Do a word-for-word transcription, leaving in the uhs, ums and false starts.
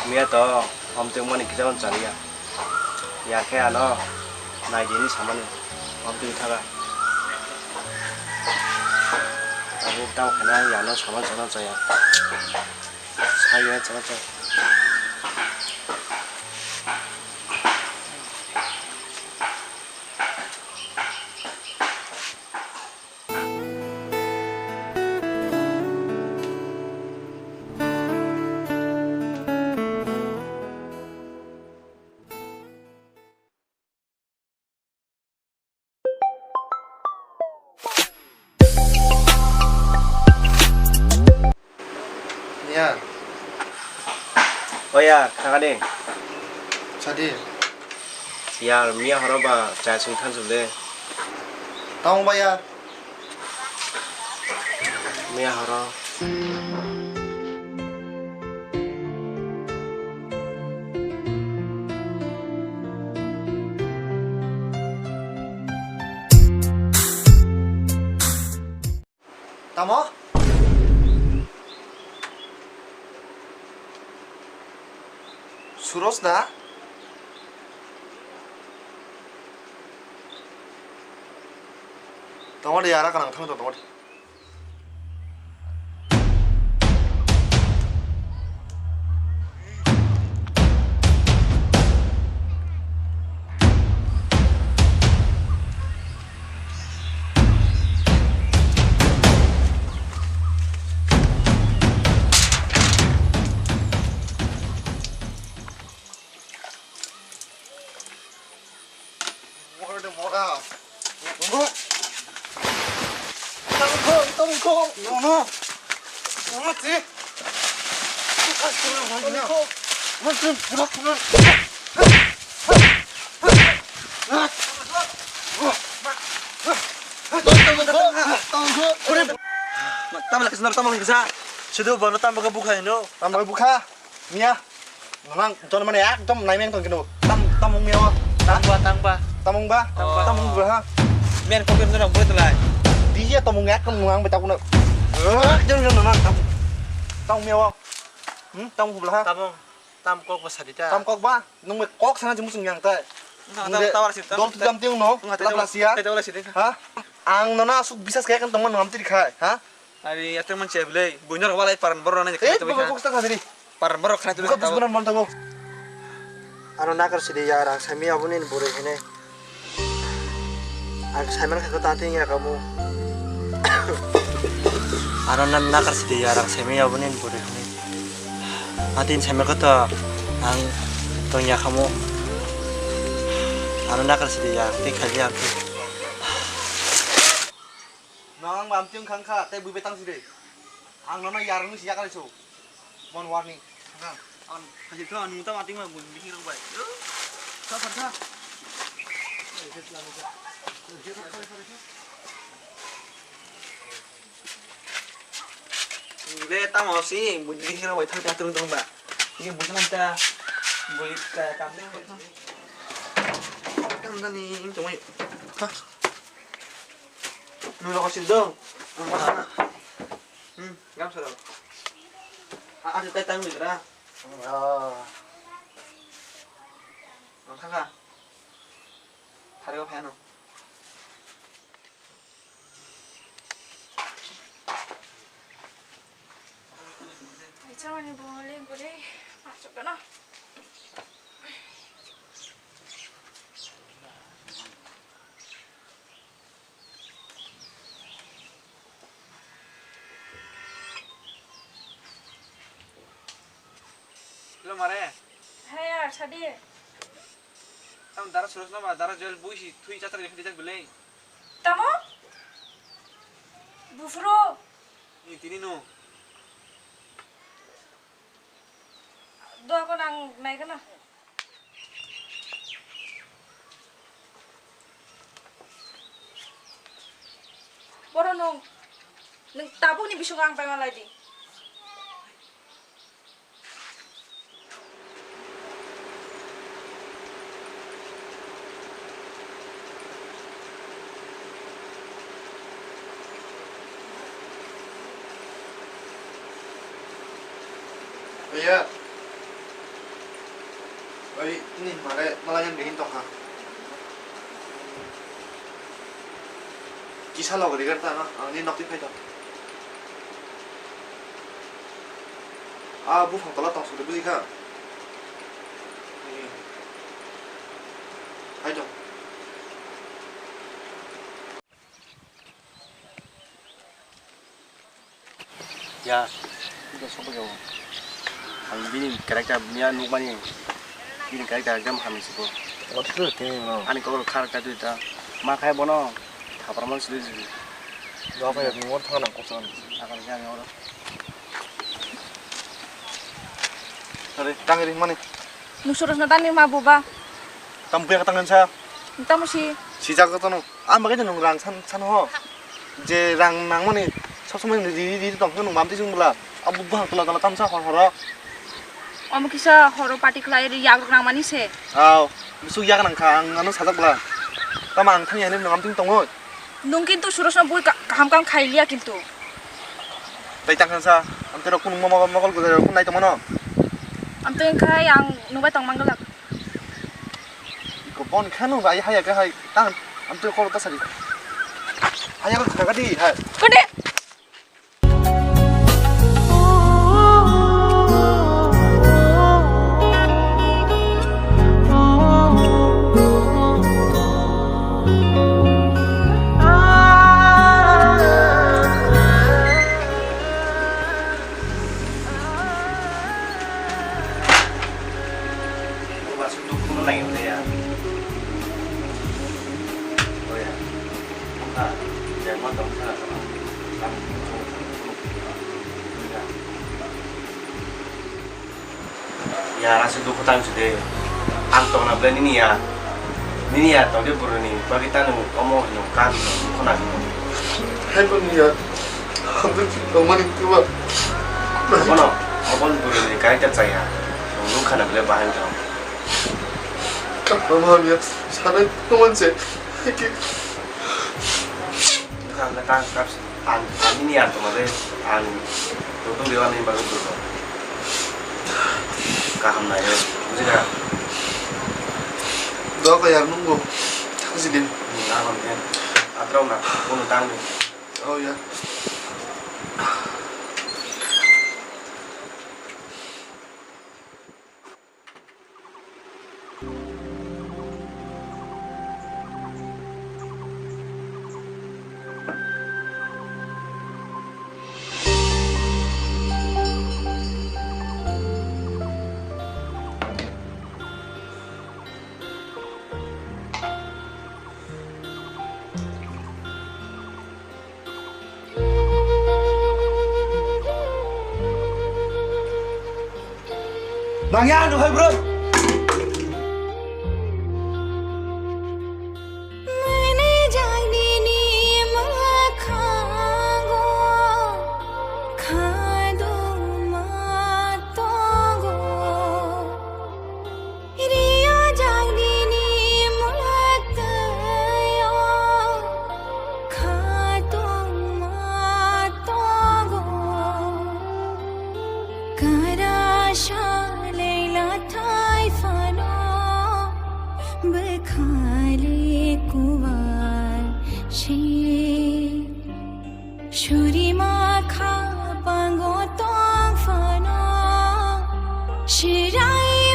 Miya to omtwng mani kisa chaliya. Yakhe ano naidi hinwi samani omtwng thaga. Abo tamo khaina yano saman chana chaya. Saya chana chaya. Miya. Oya, khakani. Sadi. Yar, miya horo ba chai sung thansu le. Tamo ba ya. Miya horo. Tamo? Suros da? Tongo de, yara kanang thang tongo de. Tamo kisa, tamo kisa. Sido bono tamo kisa bukha hino. Tamo kisa bukha. Miya. Nang jonmani ekdom naimeng tong kino. Tam, tamung miya wa. Tangba, tangba. Tamung ba? Tangba. Tamung ba ha? Miyan kok keno nang bwtwlai. Diya tamung ekdom nang bai takuna. Ekdom nang tam. Tamung miya wa. Hmm, tamung bla ha? Tamung. Tam kok ba sadita. Tam kok ba? Nung bai kok sana jimu sung yang tai. Nung tam de tawar sit tam. Dol tam tiung no. Nung hatai tawar sit. Ha? Ang nona asuk bisas kaya kan teman nang tiri khai, ha? Ari, ateng man chai bwlai, buino rok walai paran borok nani. Eh, khana tongwi buka kha. Buka sa thadiri. Paran borok khana tongwi buka kha. Buka buka non tabo. Ano nakar sidi ya rang sami aboni bwrwi hene. Ang saiman kha ko ta ting ya kamu. Ano nan nakar sidi ya rang sami aboni bwrwi hene. Atin saiman kha to ang tong ya kamu. Ano nakar sidi ya, tik khaji ang. Nang bam tiung khang kha, tei bui betang si de. Ang nono yar nung si yakar su. Mon warning. Ang, ang, kasi to, ang muta mati ma bui bisi rok bai. Sa, sa, sa. Le tamo si, bui bisi rok bai thang ta tung tung ba. Ini bui nang ta, bui ka kam de. Kam da ni, tungui. Ha. Nung rok si dong. Hmm, gamsa rok. A, a, tai tang ni tra. Oh. Ang kha kha. Thari o phano. Ai, chawani bo le bore, ma chukano. Hello, mare. Hey, yaar, sadi. Tam dara suros na ba, dara jol bui si thui chatra jekhe dijak belai. Tamo? Bufro. Ni tini no. Doa ko nang nai kana. Boro nung, nung tabuk ni bisingo ang pai malai di. Iya. Oi, ini mare malah yang bikin tongkha. Kisa log rigar ta na, ang ni nokti phai tong. Ah, buphang tola tong sudi bujikha. Iya. Phai tong. Ya, ini sok bagwi. Ang bini character miya nukmani, bini character ekdam hamya se bo. What is it? Ani kokoro character twi ta. Ma khai bono thapar man sili sili. Dua kaya ni wor thana kosan. Akan kaya ni wor. Sorry, tang ri mani. Nung sorosna tani ma buba. Tam buya katang sa. Tamo si. Si jaga tono. Ang bagwi nung rang san, san ho. Je rang nangmani sob somoi ri, ri, ri tong khe nung bam tisung bwla. Abo buphang tola tola tamsa hor horo. Omo kisa horo party khlai ri yak rok nangmani se. Aw, musu yak nang kha ang ano sajak bwla. Tamo ang thani ani nung amting tongoi. Nung kintu surosno bui ka-, kaham kaham khai liya kintu. Tai tang khan sa, amte rok kunu mo-, mo-, mogol gudar rok nai tongmano. Amte khai ang nubai tong manglak. Ko bon khanu ai haya ka hai tang am tu kol ka sari. Haya ka ka di hai. Kode. Masuk tu pun lain dia. Oh ya. Maka, jangan mata masa sama. Kamu. Ya, rasa dukhu tang sude. Ang tongna ble nini ya. Nini ya tongde buruni. Bagi tanu omo hino kan hino khona hino. Hai pun ya. Abdul tongmani tuwa. Kono, abon buruni kai ta chaya. Nung khana ble bahai tong. Kapma hamya. Sana tuman se. Ki. Ang kha tang kap ang ani ni ang tongma le ang tutung dewa ni baru tu. Kaham na yo. Buji na. Doa ka yar nunggu. Buji din. Ni na kon ke. Atrau na. Kono tang ni. Oh ya. Nangya ano hai bro. Rio jagdini mulatyo khatong matogo. Kara shalai lathai phano bwkhali kuwar se. Suri makha